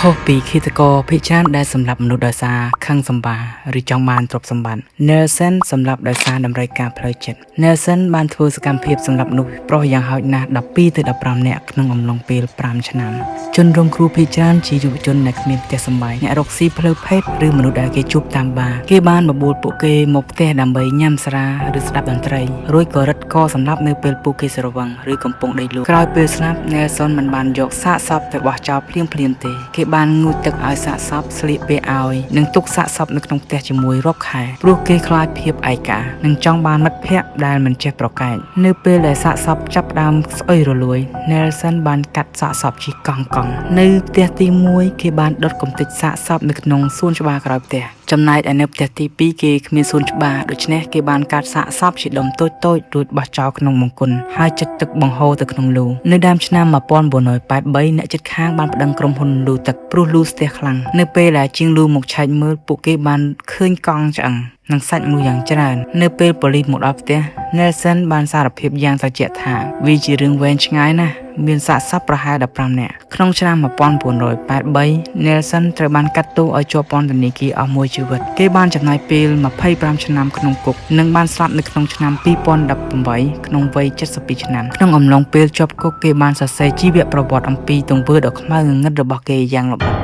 ខុសពីឃាតករភាគច្រើនដែលសម្លាប់មនុស្សដោយសារខឹងសម្បារឬចង់បានទ្រព្យសម្បត្តិ Nelson សម្លាប់ដោយសារតម្រូវការផ្លូវចិត្ត Nelson បានធ្វើសកម្មភាពសម្លាប់មនុស្សប្រុសយ៉ាងហោចណាស់12ទៅ15នាក់ក្នុងអំឡុងពេល5ឆ្នាំជនរងគ្រោះភាគច្រើនជាយុវជនដែលគ្មានផ្ទះសម្បែងអ្នករកស៊ីផ្លូវភេទឬមនុស្សដែលគេជួបតាមបារគេបានបបួលពួកគេមកផ្ទះដើម្បីញ៉ាំស្រាឬស្ដាប់តន្ត្រីរួចក៏រឹតកសម្លាប់នៅពេលពួកគេស្រវឹងឬកំពុងដេកលក់ក្រោយពេលស្លាប់ Nelson មិនបានយកសាកសពទៅបោះចោលភ្លាមៗទេគេបានងូតទឹកឲ្យសាកសពស្លៀកពាក់ឲ្យនិងទុកសាកសពនៅក្នុងផ្ទះជាមួយរាប់ខែព្រោះគេខ្លាចភាពឯកានិងចង់បានមិត្តភក្តិដែលមិនចេះប្រកែកនៅពេលដែលសាកសពចាប់ផ្ដើមស្អុយរលួយ Nelson បានកាត់សាកសពជាកង់ៗនៅផ្ទះទី1គេបានដុតកំទេចសាកសពនៅក្នុងសួនច្បារក្រោយផ្ទះចំណែកឯនៅផ្ទះទី2គេគ្មានសួនច្បារដូច្នេះគេបានកាត់សាកសពជាដុំតូចៗរួចបោះចោលក្នុងបង្គន់ហើយចិតទឹកបង្ហូរទៅក្នុងលូនៅដើមឆ្នាំ1983អ្នកជិតខាងបានប្តឹងក្រុមហ៊ុនលូទឹកព្រោះលូស្ទះខ្លាំងនៅពេលដែលជាងលូមកឆែកមើលពួកគេបានឃើញកង់ឆ្អឹងនិងសាច់មនុស្សយ៉ាងច្រើននៅពេលប៉ូលីសមកដល់ផ្ទះ Nelson បានសារភាពយ៉ាងត្រជាក់ថាវាជារឿងវែងឆ្ងាយណាស់មានសាកសពប្រហែល15នាក់ក្នុងឆ្នាំ1983 Nelson ត្រូវបានកាត់ទោសឲ្យជាប់ពន្ធនាគារអស់មួយជីវិតគេបានចំណាយពេល25ឆ្នាំក្នុងគុកនិងបានស្លាប់នៅក្នុងឆ្នាំ2018ក្នុងវ័យ72ឆ្នាំក្នុងអំឡុងពេលជាប់គុកគេបានសរសេរជីវប្រវត្តិអំពីទង្វើដ៏ខ្មៅងងឹតរបស់គេយ៉ាងលម្អិត។